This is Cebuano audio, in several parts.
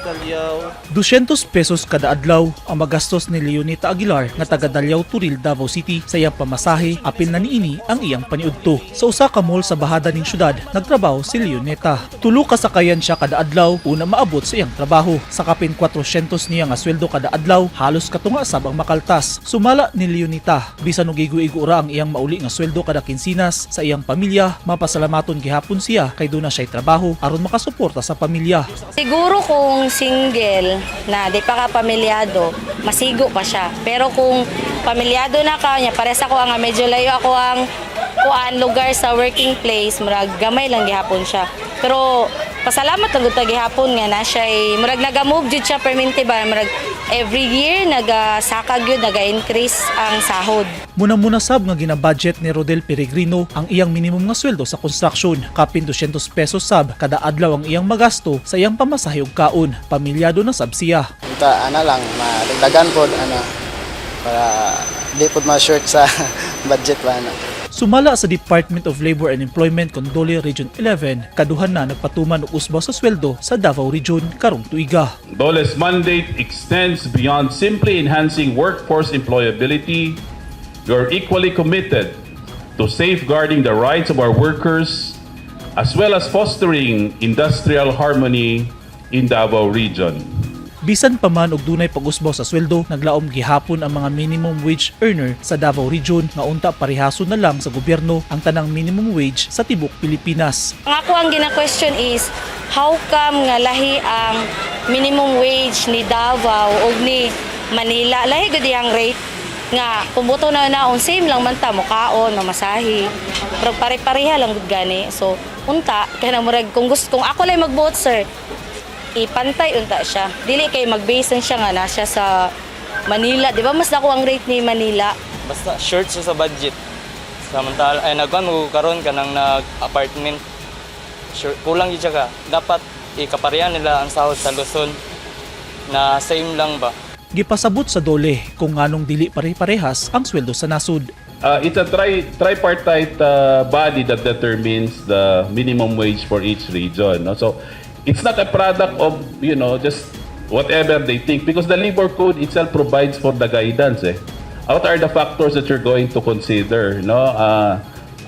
Daliao. 200 pesos kada adlaw ang magastos ni Leonita Aguilar nga taga Daliao, Toril, Davao City sa iyang pamasahe apil na niini ang iyang paniudto. Sa usa ka mall sa bahada ning syudad, nagtrabaho si Leoneta. Tulo ka sakayan siya kada adlaw una maabot sa iyang trabaho. Sa kapin 400 niya nga sweldo kada adlaw, halos katunga sab ang makaltas. Sumala ni Leonita, bisan og igo-igo ra ang iyang mauli nga sweldo kada kinsinas sa iyang pamilya, mapasalamaton gihapon siya kay duna siya'y trabaho aron makasuporta sa pamilya. Siguro kung single na di pa ka pamilyado, masigo pa siya. Pero kung pamilyado na ka, nya pares ako ang medyo layo ako ang kuan lugar sa working place, murag gamay lang gihapon siya. Pero pasalamat lang gud ta gihapon nga na siya murag naga-move jud siya permanente ba, murag every year nagasaka gyud, naga-increase ang sahod. Muna-muna sab nga ginabudget ni Rodel Peregrino ang iyang minimum nga sweldo sa construction. Kapin 200 pesos sab kada adlaw ang iyang magasto sa iyang pamasahe ug kaon. Pamilyado na sab siya. Unta ana lang madagdagan pod ana para di pod ma-short sa budget ba ana. Sumala sa Department of Labor and Employment kon DOLE Region 11, kaduhan na nagpatuman og usbaw sa sweldo sa Davao Region karong tuiga. DOLE's mandate extends beyond simply enhancing workforce employability. We are equally committed to safeguarding the rights of our workers as well as fostering industrial harmony in Davao Region. Bisan pa man og dunay pag-usbaw sa sweldo, naglaom gihapon ang mga minimum wage earner sa Davao Region nga unta parehason na lang sa gobyerno ang tanang minimum wage sa tibok Pilipinas. Ang ako ang gina-question is, how come nga lahi ang minimum wage ni Davao ug ni Manila? Lahi gud ang rate nga kung buto na naon same lang man ta mokaon, mamasahi. Pero pare-pareha lang gud gani. So unta kay na murag kung gusto kung ako lang magbuot, sir, ipantay unta siya. Dili kay mag-base lang siya nga na siya sa Manila, di ba mas dako ang rate ni Manila? Basta short siya sa budget. Samantala ay nagkuan mo karon kanang nag-apartment. Sure, kulang gyud siya ka. Dapat ikapareha nila ang sahod sa Luzon na same lang ba. Gipasabot sa DOLE kung nganong dili pare-parehas ang sweldo sa nasod. It's a tripartite body that determines the minimum wage for each region. No? So it's not a product of just whatever they think because the labor code itself provides for the guidance. Eh. What are the factors that you're going to consider? No?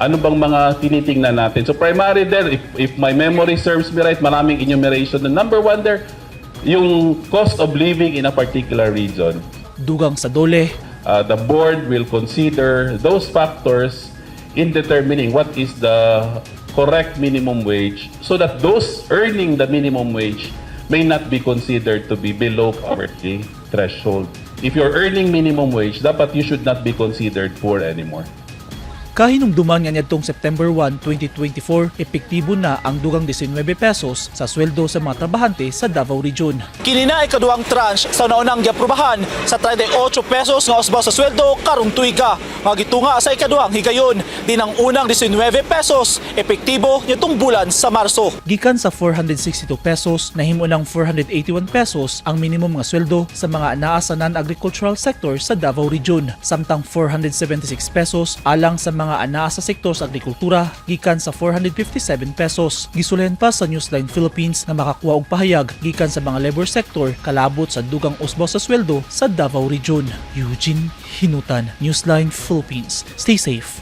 Ano bang mga tinitingnan natin? So primary there, if my memory serves me right, maraming enumeration. The number one there, yung cost of living in a particular region. Dugang sa DOLE, The board will consider those factors in determining what is the correct minimum wage so that those earning the minimum wage may not be considered to be below poverty threshold. If you're earning minimum wage, dapat you should not be considered poor anymore. Kahinumduman nga niadtong September 1, 2024, epektibo na ang dugang 19 pesos sa sweldo sa mga trabahante sa Davao Region. Kini na ikaduhang tranche sa naunang giaprobahan sa 38 pesos nga usbaw sa sweldo karong tuiga nga gitunga sa ikaduhang higayon din ang unang 19 pesos epektibo nitong bulan sa Marso. Gikan sa 462 pesos, nahimo ng 481 pesos ang minimum nga sweldo sa mga anaa sa non-agricultural sector sa Davao Region, samtang 476 pesos alang sa mga anaa sa sektor sa agrikultura gikan sa 457 pesos. Gisulayan pa sa Newsline Philippines na makakuha og pahayag gikan sa mga labor sector kalabot sa dugang usbaw sa sweldo sa Davao Region. Eugene Hinutan, Newsline Philippines. Stay safe.